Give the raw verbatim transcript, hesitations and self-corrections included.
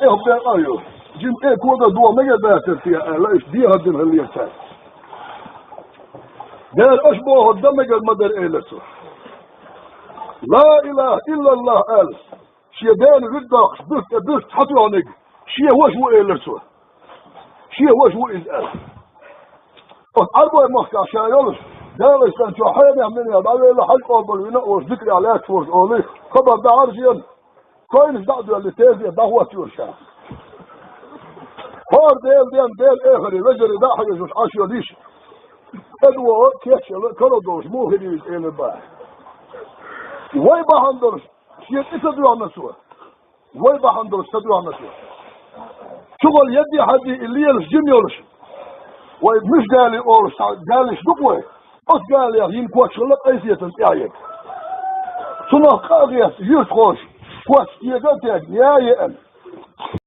Эхь бен къайо. Жин тӀе кода дуо мега бацар те, аьлла, иштта дехар дина хилла цаьрга. Дера, аша бохург дан мегар ма дара, элира цо. Ла илаха иллаллахӀ аьлла, шен дена вирд доккхуш, буьрса тӀе буьрса хьатоьхнарг шен ваша ву, элира цо. Шен ваша ву иза аьлла. Оцу Ӏарбойн махкахь ша йолуш, Далайстан чохь хьенех-минех дӀавелла, хьаьж къобал вина а волуш, зикарехь лаьтташ волуш олий, хабар дахьара шена. Койнаш дӀа а доьллий, тезета дӀахӀоттайора ша. ХӀора Делан денна, Делан эхарий, вежарий дӀа а хьоьжуш Ӏаш йолу йиша, тӀедогӀу, кечъяла, каро долуш муха хир ю иза, элира боху. Вай бахьана долуш шен тӀе ца доьгӀна цо. Вай бахьана долуш ца доьгӀна цо. Чухула едда хьаьдда и лелаш жима йолуш, вай муьш гали олуш цхьа галиш ду-кх вай. Оцу галех йина коч хилла къайсетан тӀехь ерг. Цунах къа а гӀерта, юьртахоша коч кега а тегна, я а еана.